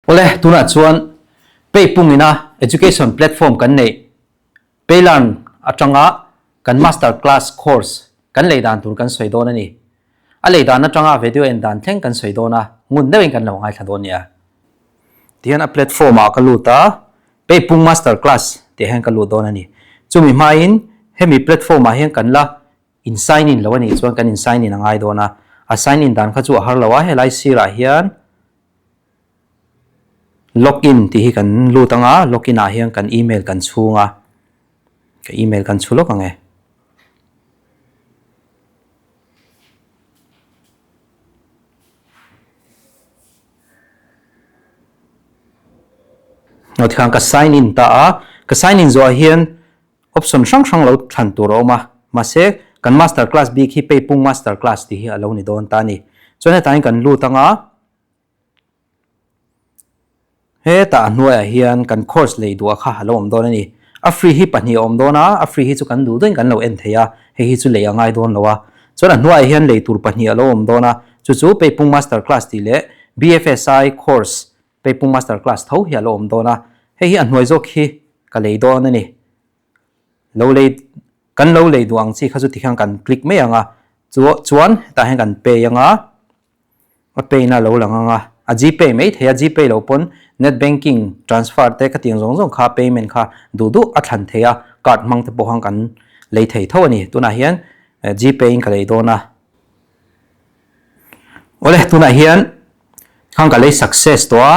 Awle, tunah chuan Pay pungina education platform kan neih Paylearn atanga kan master class course kan lei dan tur kan sawi dawn a ni. A lei dan atanga video en dan thleng kan sawi dawn a, ngun deuhin kan lo ngaithla dawn nia. Tihian a platform ah ka lut a, Pay pung master class tih hian ka lut dawn a ni. Chumi hmain hemi platform ah hian kan la In sign in lo a nih chuan kan in sign in a ngai dawn a, a sign in dan kha chu a har lo a, helai sirah hian log in tih hi kan lut ang a, log in ah hian kan email kan chhung a, ka email kan chhu lawk ang e. Aw tikhan ka sign in ta a, ka sign in zawhah hian Option hrang hrang lo thlan tur a awm a, mahse kan master class bik hi Peipung master class tih hi a lo ni dawn ta a ni. Chuan hetah hian kan lut ang a, hetah a hnuaiah hian kan course lei duh a kha a lo awm dawn a ni. A free hi pahnih a awm dawn a, a free hi chu kan duh duhin kan lo en thei a, hei hi chu lei a ngai dawn lo a. Chuan a hnuaiah hian lei tur pahnih a lo awm dawn a, chu chu Peipung master class tih leh BFSI course Peipung master class tho hi a lo awm dawn a, hei hi a hnuai zawk hi ka lei dawn a ni. Lo lei, kan lo lei duh ang chi kha chu tikhian kan click mai ang a, chu chuan hetah hian kan pay ang a, a pay na a lo lang ang a, a gpay mai thei a, gpay lo pawn net banking transfer te khatiang zawng zawng kha payment kha duh duh a thlan thei a, card hmang te pawh khan kan lei thei tho a ni. Tunah hian gpay in ka lei dawn a. Awle tunah hian khang ka lei success tawh a,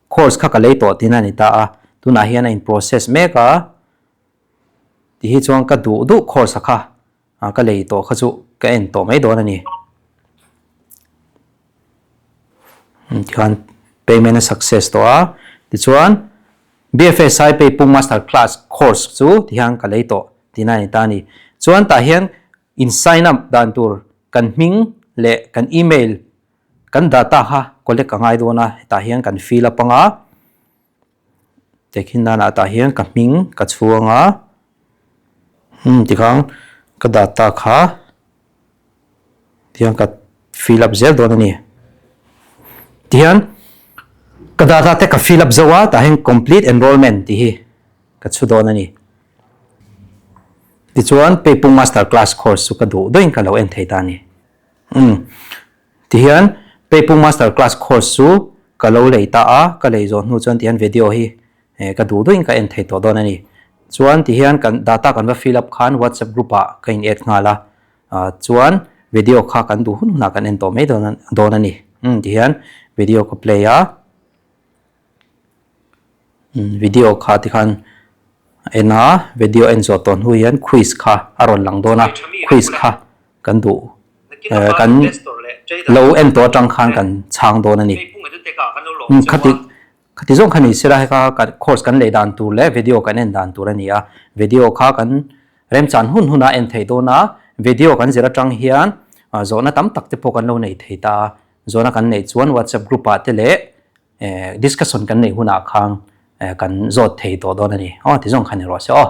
course kha ka lei tawh tihna a ni ta a, tunah hian a in process mek a, ti hi chuan ka duh duh course a kha ka lei tawh kha chu ka en tawh mai dawn a ni. Tikhan payment a success tawh a, tichuan BFSI Peipung Master Class course chu tihian ka lei tawh tihna a ni ta a ni. Chuan tah hian In sign up dan tur kan hming leh kan email kan data kha collect a ngai dawn a, hetah hian kan fill up anga, tehkhin danah tah hian ka hming ka chhuang a, umm tikhan ka data kha tihian ka fill up zel dawn a ni. Tihian ka data te ka fill up zo a, tah hian complete enrollment tih hi ka chhu dawn a ni. Tichuan Peipung Master Class course chu ka duh deuhin ka lo en thei ta a ni. Umm. Tihian Peipung Master Class course chu ka lo lei ta a, ka lei zawh hnu chuan tihian video hi ka duh deuhin ka en thei tawh dawn a ni. Chuan tihian kan data kan va fill up khan WhatsApp group ah ka in add nghal a, chuan video kha kan duh hun hunah kan en tawh mai dawn dawn a ni. Umm tihian video ka play a. Video kha tikhan a en a, video en zawh tawh hnu hian quiz kha a rawn lang dawn a, quiz kha kan duh kan lo en tawh atang khan kan chhang dawn a ni. Khati khati zawng kha ni sela hei kha course kan lei dan tur leh video kan en dan tur a ni a, video kha kan remchan hun hun a en thei dawn a, video kan zir atang hian zawhna tam tak te pawh kan lo nei thei ta a, zawhna kan neih chuan WhatsApp group ah te leh Discussion kan neih hunah khan kan zawt thei tawh dawn a ni. Aw ti zawng khan ni rawh se aw.